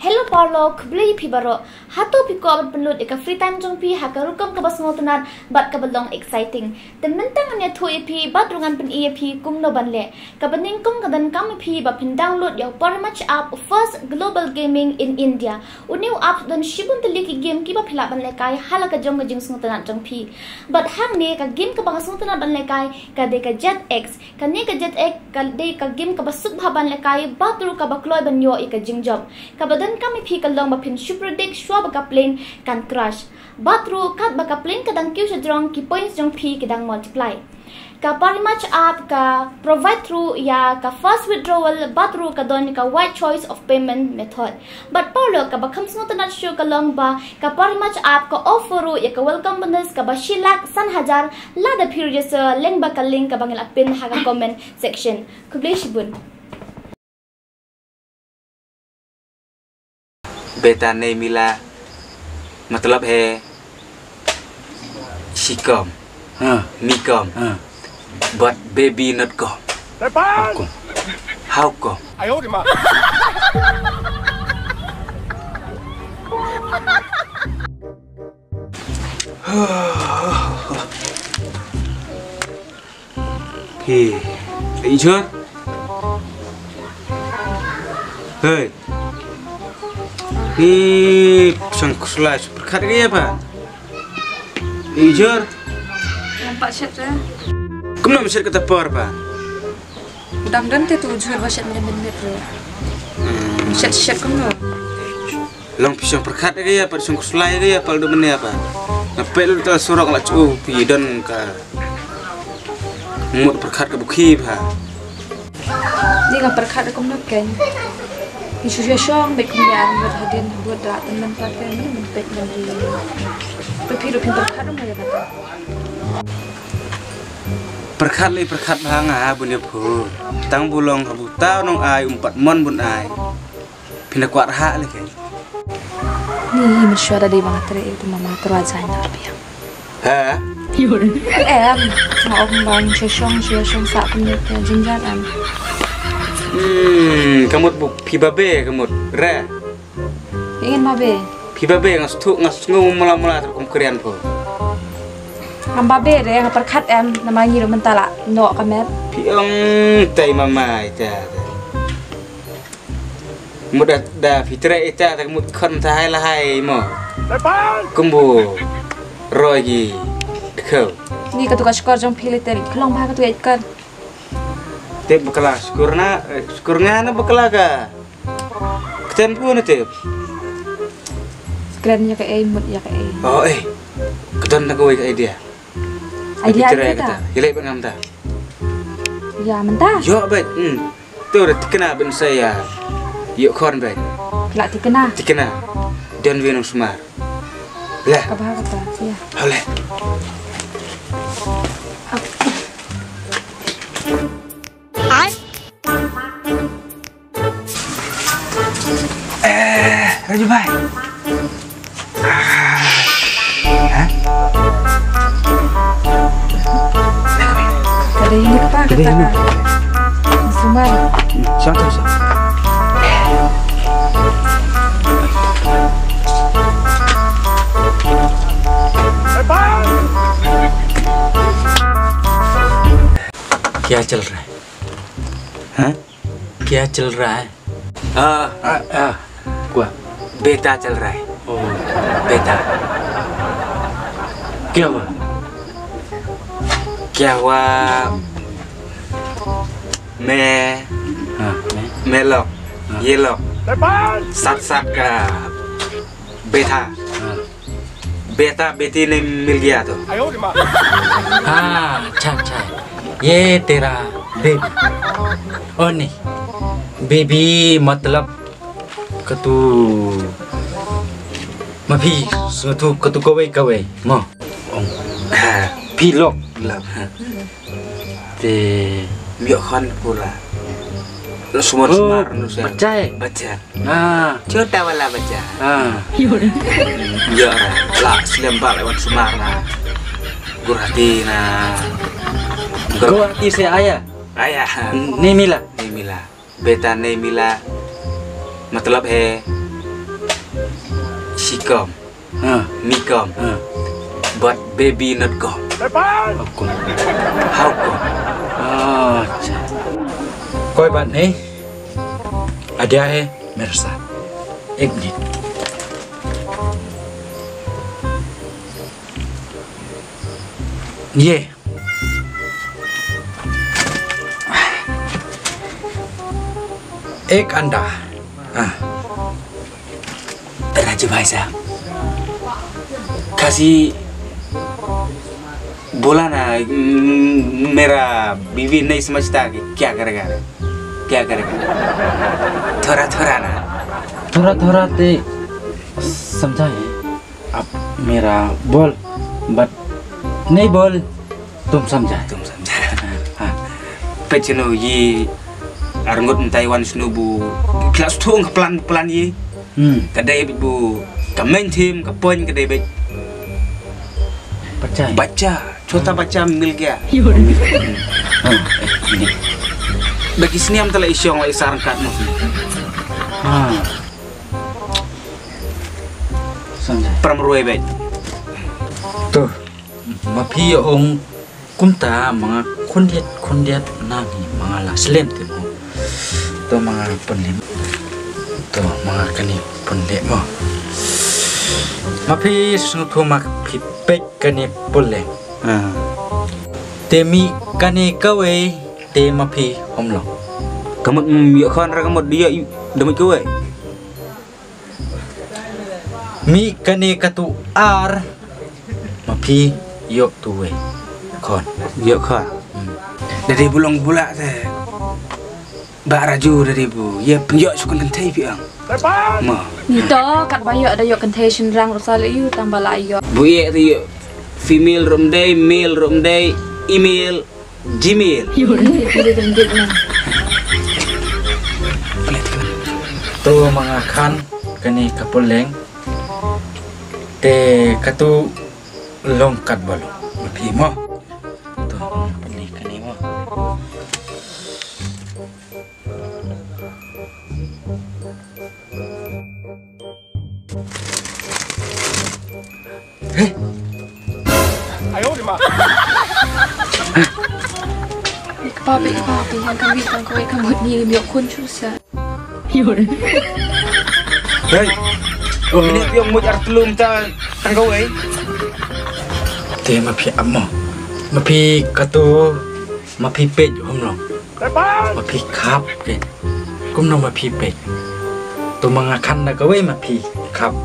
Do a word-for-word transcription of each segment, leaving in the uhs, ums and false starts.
Hello paralok, khublei ïa phi baroh. Hato phi kwah ban pynlut ïa ka free time jong phi ha ka rukom kaba sngewtynnat bad kaba long exciting? Te mynta ngan ïathuh ïa phi bad ruh ngan pyni ïa phi kumno ban leh. Kaba nyngkong ka donkam ïa phi ba phin download ïa u Parimatch app, first global gaming in India. Une u app don shibun tylli ki game kiba phi lah ban lehkai ha la ka jong ka jingsngewtynnat jong phi. Bad hangne ka game kaba nga sngewtynnat ban lehkai ka dei ka Jet X. Kane ka Jet X ka dei ka game kaba suk bha ban lehkai bad ruh kaba kloi ban ïoh ïa ka jingjop. Kaba donkam ïa phi ka long ba phin shu predict shuwa ba ka plane kan crash. Bad ruh katba ka plane ka dang kiew shajrong, ki points jong phi ki dang multiply. Ka Parimatch app ka provide ruh ïa ka fast withdrawal bad ruh ka don ïa ka wide choice of payment method. Bad paralok, kaba kham sngewtynnat shuh ka long ba ka Parimatch app ka offer ruh ïa ka welcome bonus kaba shi lak san hajar lada phi register lyngba ka link kaba ngi la pin ha ka comment section. Khublei shibun. बेटा नहीं मिला, मतलब है, she come, हाँ। Me come, हाँ। But baby not come. How come? How come? Hey, ijor. Hey. Hey, sang kuslai super kat gaya pa. Ijor. Nampak shet tu. Kumno mashet kata por pa. Dam dam te tu jor ba shet men men tu. Shet shet kumno. Long phi shong pyrkhat ïa ka ïa pat shong kuslai ïa ka ïa pat du mane ïa pat. Nga peit lut ta surok la chu phi don ka mut pyrkhat ka bukhi bha. Ni nga pyrkhat kumno kein. Ni shu shu shong bad kumne ang bad hadien bad da temen pat kein ni men peit men ri. Tu phi du phi pyrkhat mo ïa pat. Pyrkhat lei pyrkhat bha nga bun ïa phu. Tang bu long ha bu ta nong ai um pat mon bun ai. Phi na kwah rhah le kei. Ni hi mynshuwa da dei ba nga treh ïa u mama tyrwa jaiñ na biang. Ha? Em, nga ong ba ngin shu shong, shu shong sa kumne ka jingjan em. Hmm, ka mut bu phi babe ka mut re. Ngin babe. Phi babe nga sngewthuh nga sngew mula mula ter kum krian pho. Ngam babe re nga pyrkhat em namar ngi ruh mynta la noh ka met. Phi ong tai mama ita. Mut da, da phi treh ita ta mut khon ta hai la hai mo. Kumbu roi gi khau. Ni katu ka shkor jong phi le ter klong bha katu ka itkar. Tip bakla shkor na, eh, shkor nga na bakla ka. Kten phu na tip. Kren ïa ka ei mut ïa ka ei. Oh eh. Kten na kawei ka idea. Idea. Phi treh ïa kata. Ïa leh ba ngam ta. Ïa mynta. Ïoh bad. Hmm. Tu dah tikna ban sa ïa. Ïoh khon bad. La tikna. Tikna. Don win sumar. Lah. Ka bha kata. Ïa. Hole. Eh, Raju bhai. Ah. Ha? Ka dei ïa ka pa kata. Sumar. Satu, satu. क्या चल रहा है? हाँ? क्या चल रहा है? हाँ। हाँ, हाँ। क्या? बेटा चल रहा है। ओ। बेटा। क्या हुआ? क्या हुआ? मैं, हाँ, मैं। मैं लोग, हाँ। ये लोग, साथ साथ का बैठा। हाँ। बेटा बेटी नहीं मिल गया तो। हाँ, अच्छा, अच्छा। ये तेरा बेबी। ओ नहीं, बेबी मतलब katu ma phi sngewthuh katu kawei kawei mo. Ong. Ha, phi lok. Lok. Te myo khon pura. Lo sumar sumar nu se. Bachai. Bachai. Ah. Chota wala bachai. Ah. Ya, la slem bal wan sumar na. Gurhati na. Gurhati se aya. Aya. Ni mila. Ni mila. बेटा नहीं मिला, मतलब है, Come. Ha. Me come. Ha. But baby not come. How come? How come? Acha. कोई बात नहीं। आ गया है मेरे साथ। एक मिनट। ये एक अंडा। हाँ। राजू भाई साहब, खासी बोला ना, म-, मेरा बीवी नहीं समझता कि क्या करेगा, क्या करेगा। थोड़ा थोड़ा ना। थोड़ा थोड़ा ते समझा है। Ap mera bol, but nahi bol, tum samjha. Tum samjha. Ha. Peit shano ïa arngut Taiwan shano bu klas thung ka plan plan ïa. Hmm. Ka dei bu ka main theme ka point ka dei beit. Bacha. Bacha. Chota bacha mil gaya. Ha. Bagi sniam tala isyong la isar kat mo. Ha. Sanjay. Pram ruai beit. To, ma phi ong kumta ma nga khyndiat khyndiat nang hi ma nga la slem te mo. To ma nga pynlem. To ma nga kane pynlem mo. Ma phi sngewthuh ma phi peit kane pynlem. Ah. Te mih kane kawei te ma phi hom long. Ka mut, mm, ïoh khon ra ka mut ïoh, ïoh, da mut kawei. Mih kane katu ar ma phi ïoh tu wei khon. Ïoh khon. Hmm. Da dei bu long bu lah te. Bah Raju da dei bu ïa pynïoh shu kynthei phi ong. Mo. Ngi to kat ba ïoh da ïoh kynthei shynrang ruh sa leh ïoh tang ba la ïoh. Bu ïa te ïoh female ruh ym dei, male ruh ym dei, email. Gmail. To ma nga khan kane ka puleng. Te katu long kat ba long. Ma phi mo. To pynleh kane mo. Papi, papi, yang kami tang kawei ka mut ni lim yok kun shu sa. Hei. Ini piong mut ar telum ta tang kawei. Te ma phi amo. Ma phi katu. Ma phi peit hom long. Ma phi khap ke. Kumno ma phi peit. To ma nga khan da kawei ma phi khap.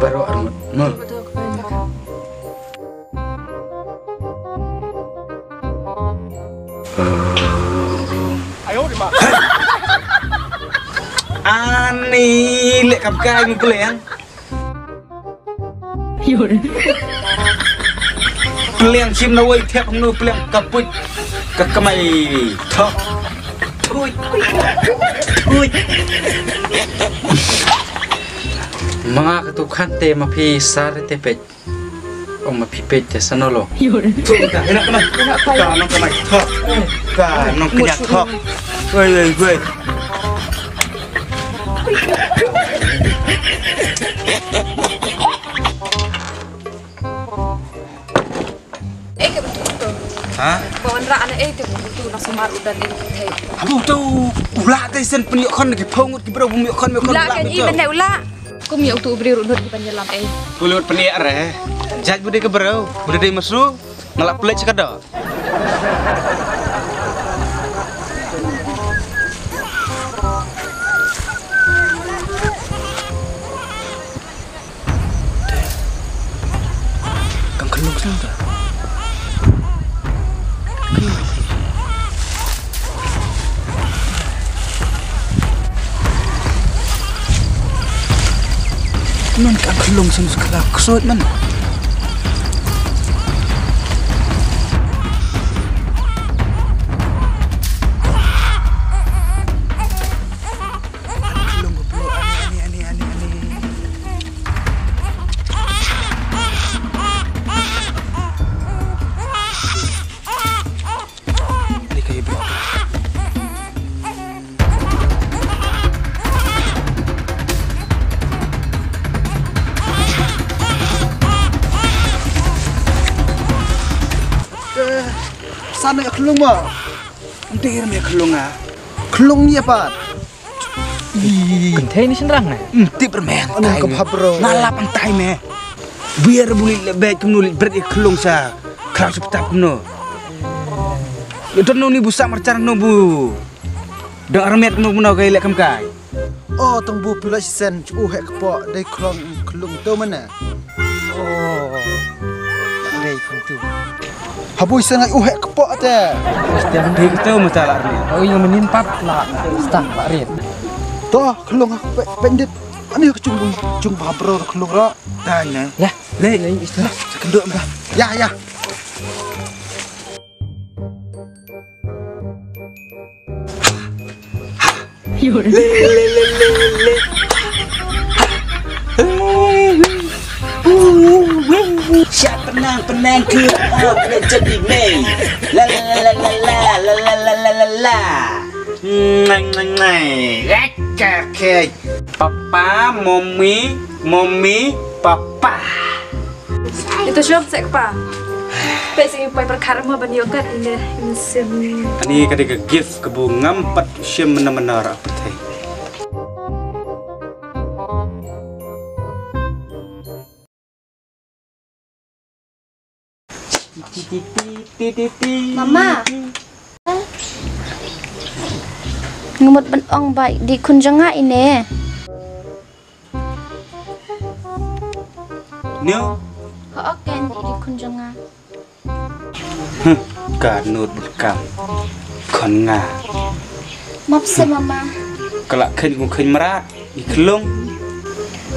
Baroh arngut. Ma. Ani leh kam kai mu puleng. Pylliang shim na wei thiap hangno pylliang ka puit ka kamai thok. Puit. Puit. Ma nga katu khan te ma phi sar te peit. Ong ma phi peit te sano lo. Thok ka ina kamai. Ka nong kamai thok. Ka nong kanya thok. Wei wei wei. Eh, ke betul tu. Ha? Bawan ra ana eh tu betul na sumar udah ni thei. Abu tu ulah dei sen pynïoh khon ki phong ngut ki bro bum ïoh khon ïoh khon ulah ulah ke ni betul. Benda ulah. Kum ïoh tu bri rut ki ban ïalam eh. Kulut pynïoh re. Jaj budi ke bro. Budi dei masru. Ngalap pelit sekadar. Kan khlung khlung ta. Nun kan khlung sum skla ksot man. Ane khulung ma. Ante me khulung a. Khulung ni apa? Ih, kynthei ni shynrang ne. Hmm, tip re me. Ane ka bha bro. Na lap antai me. Biar buli le bek kumno le bret khulung sa. Khlang sup tap no. Ito no ni busa marchar no bu. Dang armet no bu no kai le kam kai. O tang bu pila sen u hek kpo dei khulung khulung to mana. O. Dei khulung to. Habui sen ai u hek kpo te. Stem dei to mata la ri. O yang menin pap la stang la ri. To khulung ha pe- pendit. Ani ka chung bui chung ba bro khulung ra. Tanya. Lah, le le. Kenduk dah. Ya ya. Sha penang penang ke ha penang jadi mei. La la la la la la la la la la la. Nang nang nang. Papa, mommy, mommy, papa. Ito shop sek pa. Pe sing pai perkara mo ban yokat inde insin. Ani ka dei ka gift ka bu ngam pat shim mena mena ra pyrthei. Mama. Ngemut ban ong bai di khun jong nga ine. Nyo. Ho ok kan di di khun jong nga. Huh, ka nud bad kam. Khun nga. Map se mama. Kala khen kung khen mara. Iklung.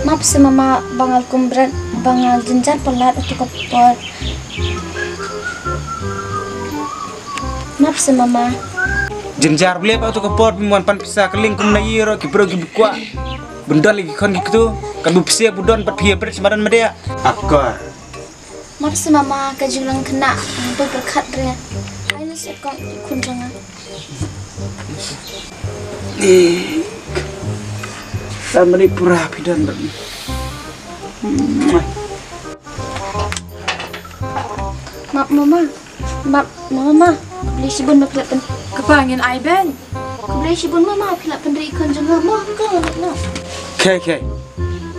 Map se mama bangal kumbret bangal jenjar pelat atu ka por. Map se mama. Jenjar beliap atu ka por pimwan pan pisa keling kum na yiro ki bro ki bukwa. Bendon lagi kon ki kutu. Kan bu pisa budon pat pia bret semaran media. Akor. Map se mama ka jinglang kena. Bel berkat re. Ayo se kong ikun jangan. Samari pura pidan bad. Map mama. Map mama. Beli sibun map lapen. Kapa ngin ai ben. Beli sibun mama pila pendri ikon jong mama ka na. Khe khe.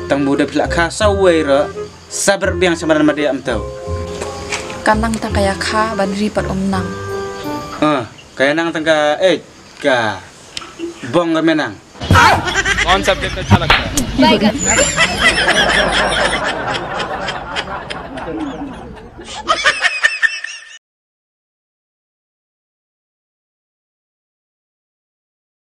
Tang bu da pila kha sawai ra. Sabar biang samaran made amtau. Kanang tang kaya kha ban ri pat um nang. Ah, kaya nang tang ka eh ka bong ka menang. कौन सब्जेक्ट अच्छा लगता है? बैगन।